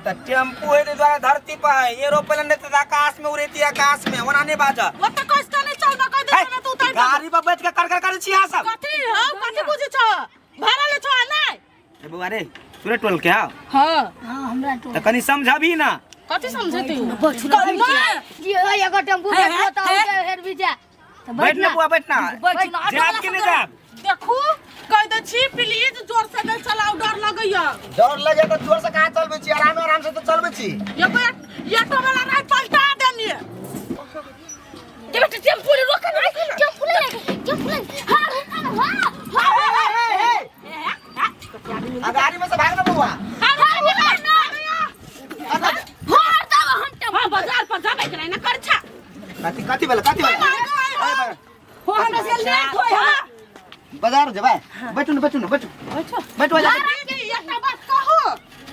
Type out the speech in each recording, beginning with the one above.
त टेम्पू है द्वारा धरती पर है, एरोप्लेन नहीं त आकाश में उड़ेती, आकाश में ओना नहीं बाजा। ओते कस के नहीं चलबा, कह दे ना तू उतार। गाड़ी पर बैठ के कर कर करै छी अहाँ सब। कथी हौ, कथी बुझै छ? भाड़ा ले छ नै? ए बौआ रे, तोरे टोल के हौ? हां। हां, हमरा तो त कनी समझबी ना। कथी समझेती? जी, एगो टेम्पू बैठो त हेर भी जा। बैठ ना बुआ, बैठ ना। बैठ ना। जाब कि नहीं जाब? देखू, कह दे छी, प्लीज जोर से नहीं चलाओ, डर लगैया। डर लगे त जोर से कहाँ चलबै छी? आराम आराम से त चलबै छी। ये कोई ऑटो वाला नहीं पलटा देनी। ये बेटा टेम्पू रे, रोक ना टेम्पू ले, टेम्पू ले। हां हां हां। आ गाड़ी में से भाग ना बउआ। हां, बाजार पर जाबे के नहीं ना कर छा। कथी कथी भेल, कथी भेल? हो, हमरा से लेट होय हा। बाजार जेबै? बैठू ने, बैठू ने, बैठू बैठू, आ जा। एकटा बात कहू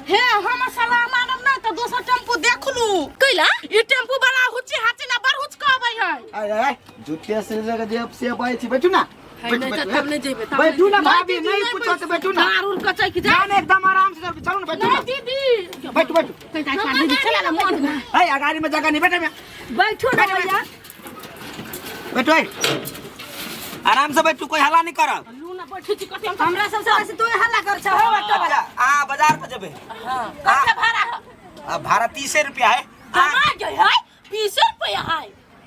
हे, हम सलाह मानब नहीं तो दोसर टेम्पू देख लू। कैला? ई टेम्पू वाला हुची हाची ना बड़ हुच कहबै है। आय आय, झूठे से जगह जे से बैठ छी, बैठू ना। है नहीं तो तब नहीं जेबे, तब। बैठू ना भाभी, नहीं पूछो तो बैठू ना। दारू कचै की जा। ना ना, एकदम आराम से चलू, चलू ना, बैठू नहीं ना। दीदी। बैठू बैठू। कहीं जा दीदी, चला ना मन। है आ गाड़ी में जगह नहीं, बैठे में। बैठो ना भैया। बैठो, है आराम से बैठू, कोई हल्ला नहीं करब। लू ना, बैठू छी कथी हम। हमरा सबसे वैसे तू हल्ला कर छ हो ऑटो वाला। आ बाजार पर जेबे? हां, कते भाड़ा है? आ भाड़ा 30 रुपया है। कमा गई है, 20 रुपया है।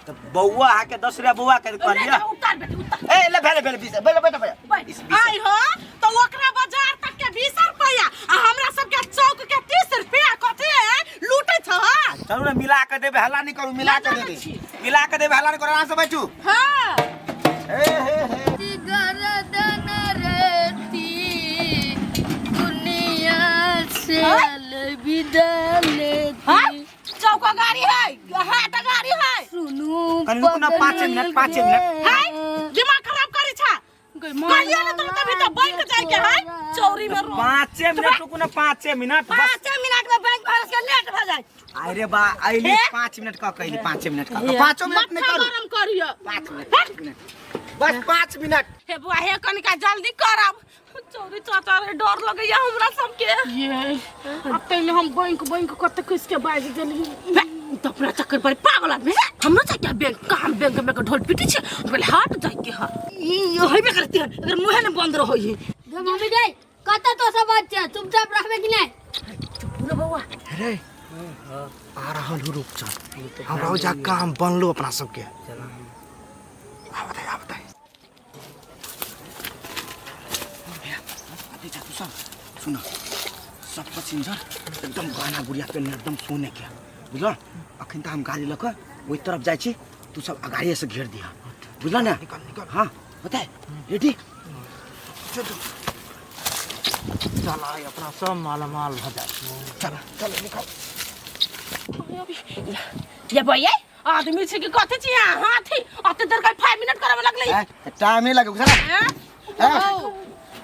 तो बउआ आके 10 रुपया बउआ के कहलिए। उतार बेटी, उतार। ए ले, भेले भेले 20, बैठो बैठो भैया, इस 20। आई हो तो ओकरा बाजार तक के 20 रुपया आ हमरा सब के चौक के 30 रुपया, कथी है, लूटे छ? चलू ना, मिला के देबे, हल्ला नहीं करू, मिला के देबे, मिला के देबे, हल्ला नहीं करू, आराम से बैठू। हां। हे हे हे। गर्दन रेती दुनिया से अलविदा लेती। चौक गाड़ी है, हाट गाड़ी है। सुनू। कनी रुकू ना, 5 मिनट, 5 मिनट। है दिमाग खराब करी छा, कहियो ना तो तभी तो बैंक जाए के है चौरी में रो। 5 मिनट रुकू ना, 5 मिनट बस। 5 मिनट में बैंक भरस के लेट भ जाए। अरे बा, अइली 5 मिनट का कहली, 5 मिनट का, 5 मिनट नहीं माथा करू। गरम करियो। 5 मिनट, 5 मिनट बस, 5 मिनट। हे बुआ, हे कनिका जल्दी करब चौरी चाचा रे, डर लगैया हमरा सबके। ये अब तैने हम बैंक बैंक कते किसके बाजि गेली तो अपना चक्कर पर पागल आदमी है। हमरो जाके बैंक कहाँ, हम बैंक में के ढोल पीटी छै, पहले हाट जाके हा ई होइबे करती हन, अगर मुहे ने बंद रहै है। मम्मी गई कत तो सब बच्चा चुपचाप रहबे कि नहीं? चुप रे बौआ। अरे आ रहल हूँ, रुक चल, हमरा जा काम बनलो अपना सबके। आवत है, आवत है। अभी जा तू सब, सुन, सब पैसेंजर एकदम गहना गुड़िया पेन, एकदम सोने के, बुझल? अखन तऽ हम गाड़ी लऽ कऽ ओहि तरफ जाइ छी, तू सब अगाड़िए से घेर दिह, बुझल ने? निकल निकल। हाँ, होतै? रेडी? चल चल, आइ अपना सब मालामाल भऽ जाए। चल चल, निकल। ये भैया, आदमी छै कि कथी छी अहाँ? हाथी अते देर का 5 मिनट करबे लगलै। टाइम नहीं लगे, बुझल?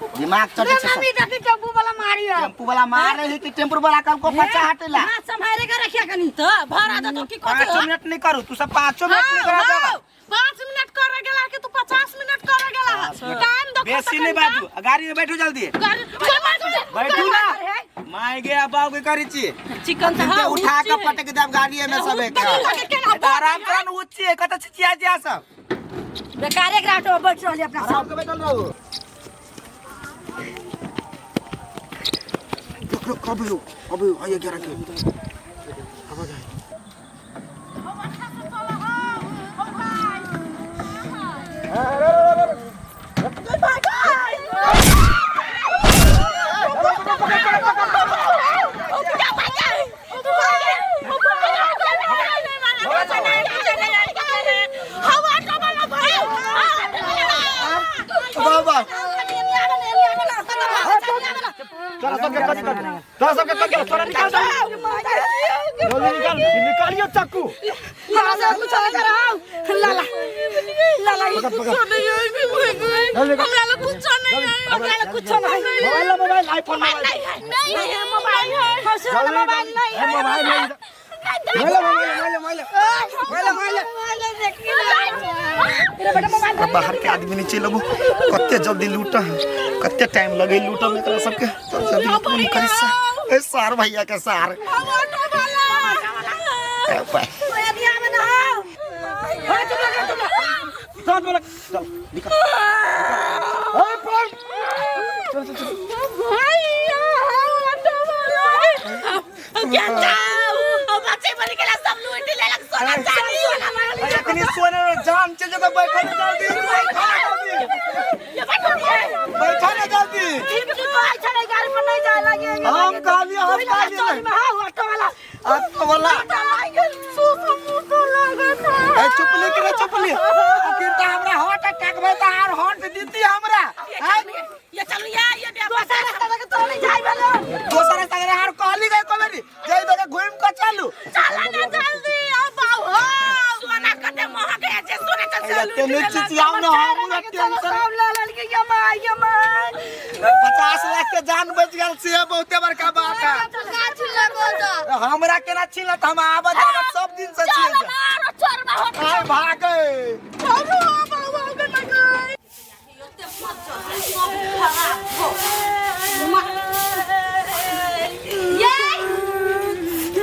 दिमाग चढ़ै छै। मम्मी देखी, टेम्पू वाला मारी है। टेम्पू वाला मार रही कि टेम्पू वाला कल को पचा हटेला। हाथ संभाले के रखिया कनी। तो भाड़ा दे तो कि कथी? 5 मिनट नहीं करू, तू सब 5 मिनट नहीं करा देबा। 5 मिनट करे गेला कि तू 50 मिनट करे गेला? टाइम देखो। बेसी नहीं बाजू, गाड़ी में बैठू, जल्दी बैठू ना। माय गे, अब के करी छी चिकन अखन ते उठा के पटक देब गाड़ी में सब एक। आराम कर, ऊंची है, कत चिचिया जिया सब। बेकारे के ऑटो में बैठ रहली अपना सब। आराम के बैठल रहू। रुक रुक, कब हो अब आइए 11 के अब जाए। बाबा, तोरा सबके कथी कर, तोरा सबके कथी, तोरा निकाल, जल्दी निकाल, निकालियो चाकू। लाला लाला। पकड़ पकड़, जल्दी निकाल। कुछ नहीं। मोबाइल ला, मोबाइल, आईफोन, मोबाइल। नहीं है मोबाइल, हौसला मोबाइल नहीं है। मोबाइल नहीं, mobile mobile mobile mobile mobile. तेरे बेटा मोबाइल। अब बाहर के आदमी नहीं चलबो, कते जल्दी लूट, कते टाइम लगे लूटब एकरा सबके। चल जल्दी फोन करी से। ए सार भैया के सार ऑटो वाला ए, भाई। ओए दिया में ना हो चल बोला चल निकल ए पलट चल चल चल भैया ऑटो वाला क्या जाओ अब बच्चे बन के सब लूट लेलक सोना चांदी सोना मांगली अरे अखनी सोने में जान चल जता बैठा ना जल्दी बैठा ना जल्दी ये बैठो ये बैठा ना जल्दी ठीक की कोई छड़े गाड़ी पर नहीं जाए लगे हम कहलिए हम कहलिए में हां ऑटो वाला ऑटो वाला ऑटो लागत है ए चुपली के रे चुपली अखिर त हमरा हार्ट अटैक भए त आर हार्ट दीती हमरा हैं? ये चलू या ये दोसर रास्ता लगे तो नहीं जाई वाला दोसर रास्ता रे आर कहली गए कबेरी जाई दके घुम के चलू चला ना जल्दी अब बाऊ हो सोना कते महक है जे सोना चल अरे तेने चिचियाओ ना हमरा टेंशन सब ला लल के ये माय ये my 50 lakh के जान बच गेल से बहुते बड़का बात है का छिलको तो हमरा केना छिलत हम आबत आबत सब दिन से चल छिल ना रो चोर हो आय भागे चलो बाऊ हो के ना गए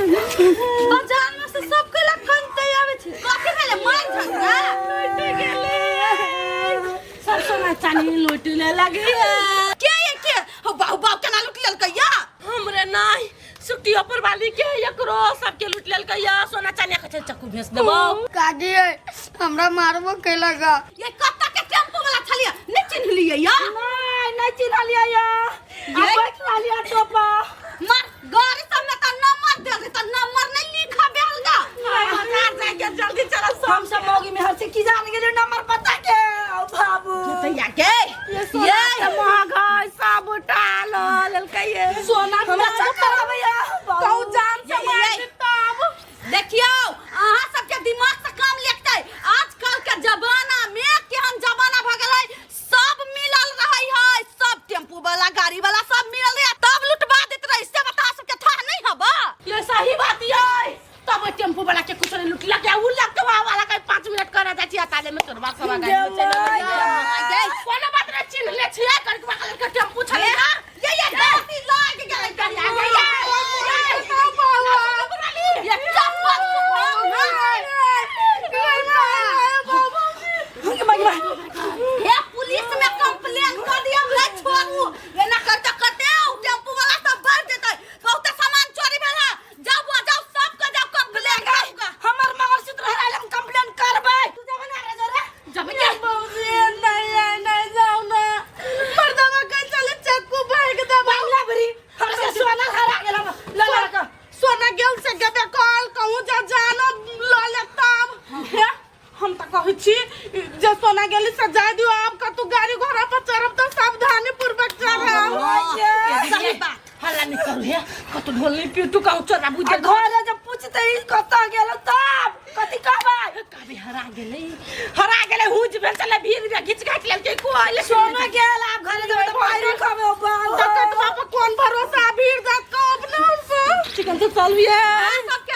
बाजार में से सब के लखन ते आवे छै कथि भेले मार झगड़ा लूट गेले सब सोना चांदी लूट ले लगी के ये के हो बाऊ बाऊ केना लूट लेलकै या हमरे नहीं सुटियो पर वाली के एकरो सबके लूट लेलकै या सोना चांदी के चक्कू भेज देबो काकी हमरा मारबो केलक ये कत्ता के टेम्पो वाला छलिया नहीं चिन्हलियै या नहीं नहीं चिन्हलियै या ये? बैठ रहलियै ऑटो पर मार गाड़ी सब में त नंबर देल रहे त नंबर नहीं लिखा बेल गा बाजार जाके जल्दी चलो हम सब मौगी में हर से की जान गेलियो नंबर पता के ओ बाबू भैया के ये सोना के महंगा है, सब उठा लो लेलकै ये सोना हमरा चक्कर आबैया कहू जान से मार देता देखियो अहाँ सबके दिमाग से काम लेते आजकल के जमाना में केहन जमाना भ गेलै सब मिलल रहै है सब टेम्पू वाला गाड़ी वाला सब मिलल रहे तब लुटवा देत रहे से बता सबके था नहीं हबा ये सही बात ये तब ओइ टेम्पू वाला के कुछ नहीं लुटला के उ लकवा वाला के 5 मिनट करे जाय छी ताले में तोरबा सब गाड़ी में चल गेलै कोनो बात नहीं चिन्ह ले छियै करके वाला के टेम्पू छलै ना ये गाड़ी लाग गेलै गाड़ी आ गई ये चप्पल हे पुलिस में कंप्लेन कर दिया नहीं छोड़ू एना करते करते उ टेम्पू वाला सब बढ़ जेतै बहुते सामान चोरी भेल है जाओ बुआ जाओ सबके जाओ कंप्लेन करूगा हमर मंगलसूत्र हरायल हम कंप्लेन करबै तू जाबे ना रे जोरे जब के बाबूजी नहीं नहीं जाओ ना मर्दवा के चले चक्कू भाग दे बांगला भरी हमरा से सोना हरा गेल हम ल ल के सोना गेल से गेबे कल कहूं जा जानो ल ले तब हे हम त कहै छी जे सोना गेली से जाय दियो आब कतौ गाड़ी घोड़ा पर चढ़ब त सावधानी पूर्वक चढ़ब सही बात हल्ला नहीं करू हे कतौ ढोल नहीं पीटू कहूं चोरा बुझ घर जब पूछते ही कतौ गेल तब कथि कहबै कभी हरा गेलै हरा गेलै हुज भेल चले भीड़ में घिच घाच लेलकै कोई सोना गेल आब घरे जेबै त पाइरे खबै ओ बाल डकैतवा पर कौन भरोसा भीड़ जात को अपना से चिकन तो चल ये अहाँ सबके